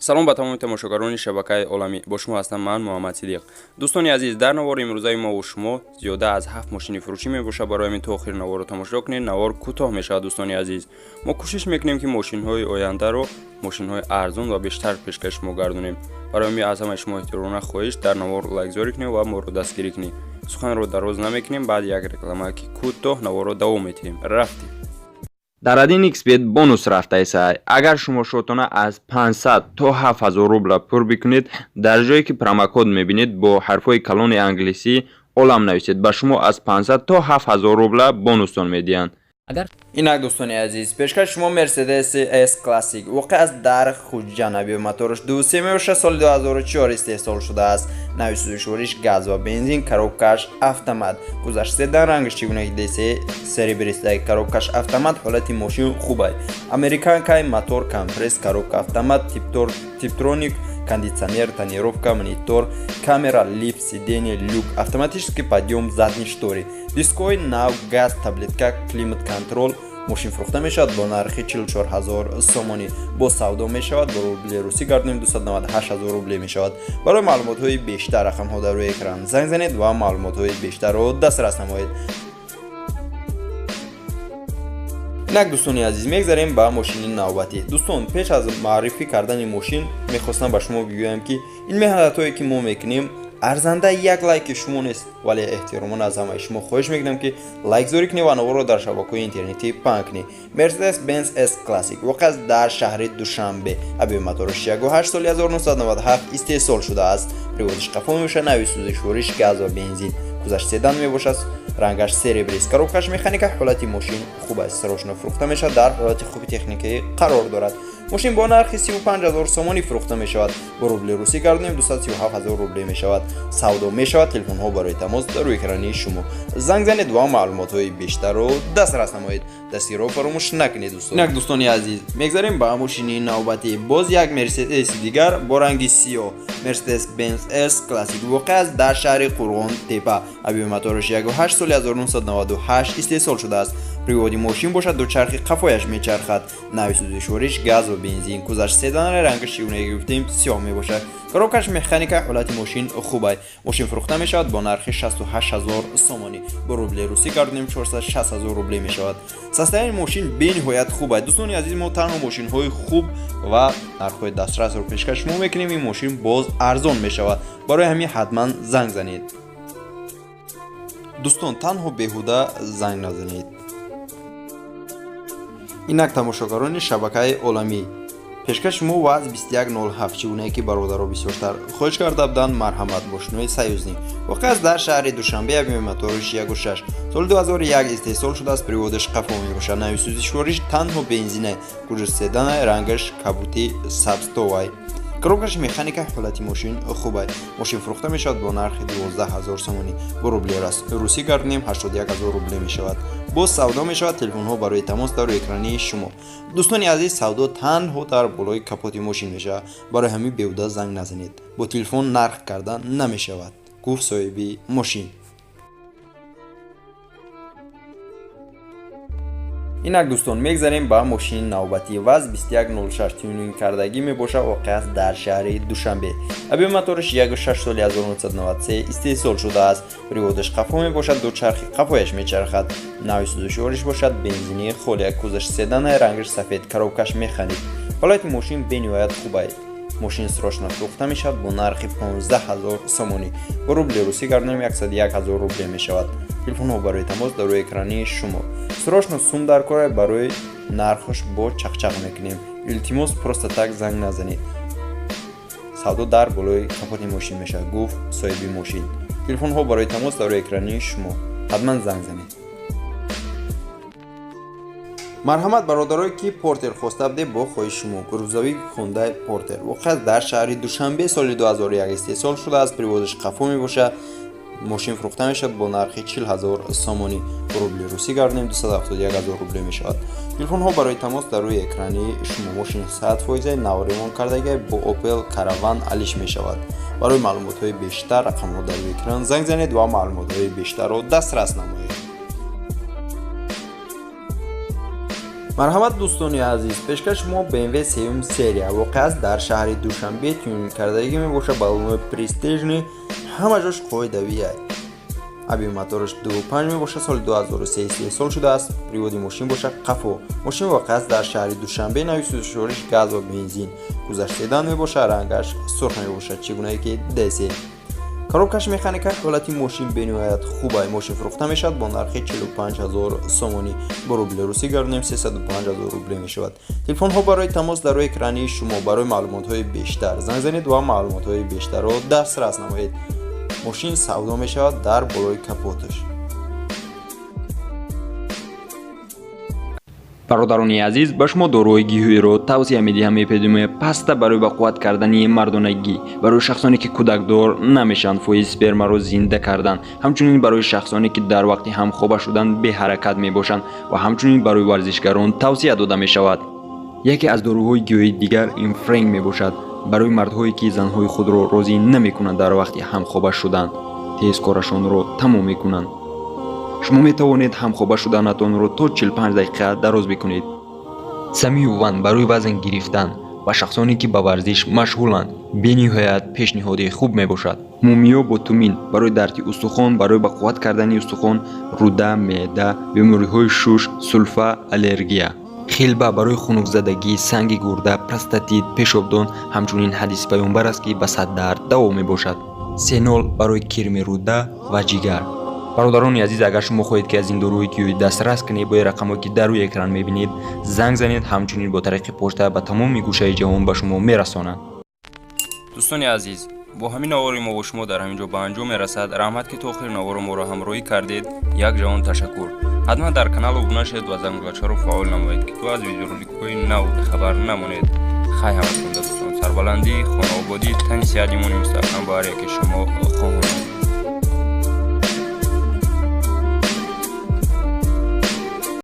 Салом ба тамоми тамошогарони шабакаи оламӣ. Бо шумо ҳастам ман, Муҳаммад Сидиқ. Дӯстони азиз, дар навори имрӯзаи мо шумо зиёда аз 7 мошини фурӯшӣ мебошад. Барои ҳамин то охири наворро тамошо кунед, навор кӯтоҳ мешавад. Дӯстони азиз, мо кӯшиш мекунем, ки мошинҳои ояндаро мошинҳои арзон ва бештар пешкаши шумо гардонем. Барои ҳамин аз ҳамаи шумо эҳтиромона хоҳиш, дар навор лайкзорӣ кунед ва моро дастгирӣ кунед. Суханро дароз намекунем, баъд як реклама ки кӯтоҳ наворро давом медиҳем. Рафтем. Дар 1xBet бонус рафтаесай. Агар шумо шотона аз 500 то 7000 рубла пур бикунед, дар ҷое ки промокод мебинед, бо ҳарфҳои калони англисӣ «Олам» нависед, ба шумо аз 500 то 7000 рубла бонустон медиҳанд. Агар Инак, дӯстони азиз, пешкаш шумо Мерседес С Классик, воқеъ аст дар Хуҷанд. Объёми мотораш 2,3 мебошад, соли 2004 истеҳсол шудааст. Нави сӯзишвориш газ ва бензин, коробкаш автомат, кузаш седан, рангаш чӣ гуна десе серебристый, коробкаш автомат, ҳолати мошин хуб аст, американкай, мотор компресс, коробка автомат, типтроник, кондитсионер, тонировка, монитор, камера, лифт, сиденье, люк, автоматический подъем задней шторы, дискҳои нав, газ, таблетка, климат контроль. Мошин фурӯхта мешавад бо нархи 44 ҳазор сомонӣ. Бо савдо мешавад, бо рубли русӣ гардонем, 298 ҳазор рубле мешавад. Барои маълумотҳои бештар рақамҳо дар рӯи экран, занг занед ва маълумотҳои бештарро дастрас намоед. Инак, дӯстони азиз, мегзарем ба мошини навбатӣ. Дӯстон, пеш аз маърифӣ кардани мошин мехостам ба шумо бигӯям, ки ин меҳнатҳое, ки мо мекунем, арзанда як лайки шумо нест, вале эҳтиромона аз ҳамаи шумо хоҳиш мекунам, ки лайкзорӣ кунед ва наворро дар шабакаҳои интернетӣ паҳн кунед. Мерседес Бенз С Классик воқеъ аст дар шаҳри Душанбе. Объёми мотораш 1,8, соли 1997 истеҳсол шудааст. Приводиш қафо мебошад, нави сӯзишвориш газ ва бензин, кузаш седан мебошад, рангаш серебрист, коробкаш механика, ҳолати мошин хуб аст, срочно фурӯхта мешавад, дар ҳолати хуби техникӣ қарор дорад. Мошин бо нархи 35 ҳазор сомонӣ фурӯхта мешавад. Бо рубли русӣ гардонем, 237 ҳазор рубле мешавад. Савдо мешавад. Телефонҳо барои тамос дар рӯи экрани шумо, занг занед ва маълумотҳои бештарро дастрас намоед. Дастгириро фаромӯш накунед, дӯстон. Инак, дӯстони азиз, мегзарем ба мошини навбатӣ. Боз як Мерседеси дигар бо ранги сиёҳ, Мерседес Бенз С Классик, воқеъ аст дар шаҳри Қурғон Тепа. Объёми мотораш 1,8, соли 1998 истеҳсол шудааст. Приводи мошин бошад, дучархи қафояш мечархад, нави сӯзишвориш газ ва бензин, кузаш седан, рангаш чӣ гуна гуфтем сиёҳ мебошад, коробкаш механика, ҳолати мошин хуб аст. Мошин фурӯхта мешавад бо нархи 68 ҳазор сомонӣ. Бо рубли русӣ гардонем, 460 ҳазор рубле мешавад. Состояние мошин бениҳоят хуб аст. Дӯстони азиз, мо танҳо мошинҳои хуб ва нархҳои дастрасро пешкаш шумо мекунем. Ин мошин боз арзон мешавад, барои ҳамин ҳатман занг занед. Дӯстон, танҳо беҳуда занг назанед. Инак, тамошогарони шабакаи оламӣ, пешкаши мо ВАЗ 2107, чӣ гунае ки бародаро бисёртар хоҳиш карда буданд. Марҳамат, мошинои союзный, воқеъ аст дар шаҳри Душанбе. Объёми моториш 1,6, соли 2001 истеҳсол шудааст. Приводаш қафо мебошад, нави сӯзишвориш танҳо бензина, кузов седана, рангаш кабути сабзтобай, коробкаш механика, ҳолати мошин хуб аст. Мошин фурӯхта мешавад бо нархи 12 ҳазор сомонӣ. Бо рубли русӣ гардонем, 81 ҳазор рубле мешавад. Боз савдо мешавад. Телефонҳо барои тамос дар рӯи экрани шумо. Дӯстони азиз, савдо танҳо дар болои капоти мошин мешавад, барои ҳамин беҳуда занг назанед. Бо телефон нарх карда намешавад, гуфт соҳиби мошин. Инак, дӯстон, мегзарем ба мошини навбатӣ, ВАЗ 2106, тюнинг кардагӣ мебошад, воқеъ аст дар шаҳри Душанбе. Объёми мотораш 1,6, соли 1993 истеҳсол шудааст. Приводаш қафо мебошад, дучархи қафояш мечархад, нави сӯзишвориш бошад бензини холия, кузаш седана, рангаш сафед, коробкаш механик, ҳолати мошин бениҳоят хуб аст. Мошин срочно фурӯхта мешавад бо нархи 15 ҳазор сомонӣ. Бо рубли русӣ гардонем, 101 ҳазор рубле мешавад. Телефонҳо барои тамос дар рӯи экрани шумо. Срочно сум дар кора, барои нархаш бо чақчақ мекунем. Илтимос, просто так занг назанед. Савдо дар болои капоти мошин мешавад, гуфт соҳиби мошин. Телефонҳо барои тамос дар рӯи экрани шумо, ҳатман занг занед. Марҳамат, бародарое ки Портер хоста будед, бо хоҳиши шумо грузовик Хундай Портер, воқеъ дар шаҳри Душанбе, соли 2001 истеҳсол шудааст. Приводаш қафо мебошад. Мошин фурӯхта мешавад бо нархи 40 ҳазор сомонӣ. Бо рубли русӣ гардонем, 271 ҳазор рубле мешавад. Телефонҳо барои тамос дар рӯи экрани шумо. Мошин 100 фоиза нав ремонт кардагӣ, бо Опел Караван алиш мешавад. Барои маълумотҳои бештар рақамҳо дар рӯи экран, занг занед ва маълумотҳои бештарро дастрас намоед. Марҳамат, дӯстони азиз, пешкаш шумо BMW сеюм серия воқеъ аст дар шаҳри Душанбе, тюнинг кардагӣ мебошад, баллонҳои престижный, ҳама ҷош қоидавиай. Объём мотораш 2,5 мебошад, соли 2003 истеҳсол шудааст, приводи мошин бошад қафо. Мошин воқеъ аст дар шаҳри Душанбе, нави сӯзишвориш газ ва бензин, кузаш седан мебошад, рангаш сурх мебошад, чӣ гунае ки десе. Коробкаш механика, ҳолати мошин бениҳоят хуб. Мошин фурӯхта мешавад бо нархи 45 ҳазор сомонӣ, бо рубли русӣ гардонем 305 ҳазор рубле мешавад. Телефонҳо барои тамос дар рӯи экрани шумо. Барои маълумотҳои бештар занг занед ва маълумотҳои бештарро дастрас намоед. Мошин савдо мешавад дар болои капоташ. Бародарони азиз, ба шумо доруҳои гиёҳиро тавсия медиҳам. Эпидемия паста барои ба қувват кардани мардонагӣ, барои шахсоне ки кӯдакдор намешаванд, фоизи спермаро зинда кардан, ҳамчунин барои шахсоне ки дар вақти ҳамхоба шудан беҳаракат мебошанд ва ҳамчунин барои варзишгарон тавсия дода мешавад. Яке аз доруҳои гиёҳии дигар ин френг мебошад, барои мардҳое ки занҳои худро розӣ намекунанд дар вақти ҳамхоба шудан, тез корашонро тамом мекунанд. Шумо метавонед ҳамхоба шуданатонро то 45 дақиқа дароз бикунед. Самиюван барои вазн гирифтан ва шахсоне ки ба варзиш машғуланд бениҳоят пешниҳоди хуб мебошад. Мумиё бо тумин барои дарди устухон, барои ба қувват кардани устухон, рӯда, меъда, бемориҳои шуш, сулфа, аллергия. Хилба барои хунукзадагӣ, санги гурда, простатит, пешобдон, ҳамчунин ҳадиси паёмбар аст ки ба сад дард даво мебошад. Сенол барои кирми рӯда ва ҷигар. Бародарони азиз, агар шумо хоҳед ки аз ин доруҳои гиёҳӣ дастрас кунед, бо рақамҳое ки дар рӯи экран мебинед занг занед, ҳамчунин бо тариқи почта ба тамоми гӯшаи ҷаҳон ба шумо мерасонанд. Дӯстони азиз, бо ҳамин навори мо бо шумо дар ҳамин ҷо ба анҷом мерасад. Раҳмат, ки то охири наворо моро ҳамроҳӣ кардед. Як ҷаҳон ташаккур. Ҳатман дар канал обуна шавед ва зангулачаро фаъол намоед, ки то аз видеороликҳои нав хабар намонед. Хай ҳаматон, дӯстон, сарбаландӣ, хонаободӣ, тани сиҳат, имони мустаҳкам ба ҳар яке шумо хоҳонам.